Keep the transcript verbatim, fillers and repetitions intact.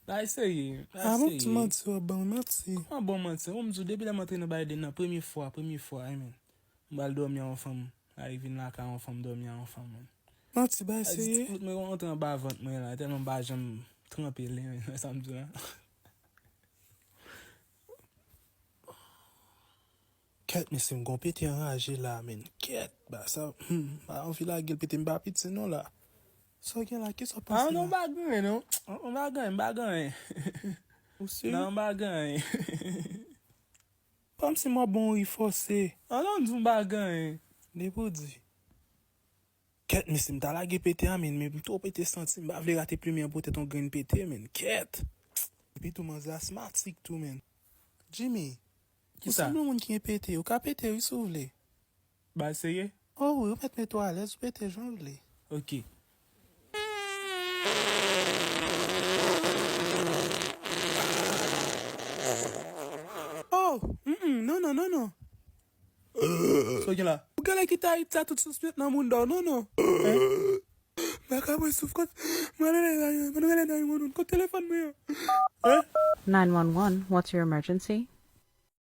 Bay serye, bay Ah bon, ti serye. Manti w ap ban m manti. Kòman bon manti? Ou m di w depi lè m antre nan Biden nan, premye fwa, premye fwa, wi, men. M pral dòmi a yon fanm. Ay vin lakay yon fanm, dòmi a yon fanm, men. Manti, bay Ay di serye. ti kout mwen rantre anba vant mwen la, tèlman m pa janm tranpe l, men, sa m di la. Kèt, mesye, m gon pete anraje la, men. Kèt, ba sa, hmm, m pa anvi lage l pete, m pa piti non la. Sa w gen la, kisa w Ah panse non, la? M pa gen anyen non. M pa gen anyen, m pa gen anyen. Ou serye? Non, m pa gen anyen. Kòmsi m ap bon ri fòse. Ah non, m di w m pa gen anyen. Depi w di. Kèt, mesye, m ta lage pete a, men, men m twò pete santi, m pa vle rate premye an poutèt yon grenn pete, men. Kèt! Epi tou, manzè asmatik tou, men. Jimmy, ou Kisa? Sanble yon moun ki gen pete, ou ka pete, wi, si w vle. Bay serye? Oh, wi, ou mèt mete w alèz, ou pete jan w vle. Ok. Oh, mm, mm, non, non, non, non. Sa w gen la? Ou genlè kite Ayiti a tout sous mèt nan moun dò, non, non. Hein? Mwen ka mwen souf kot, mwen rele nan, mwen rele nan moun, kot telefòn mwen an. Hein? nine one one, what's your emergency?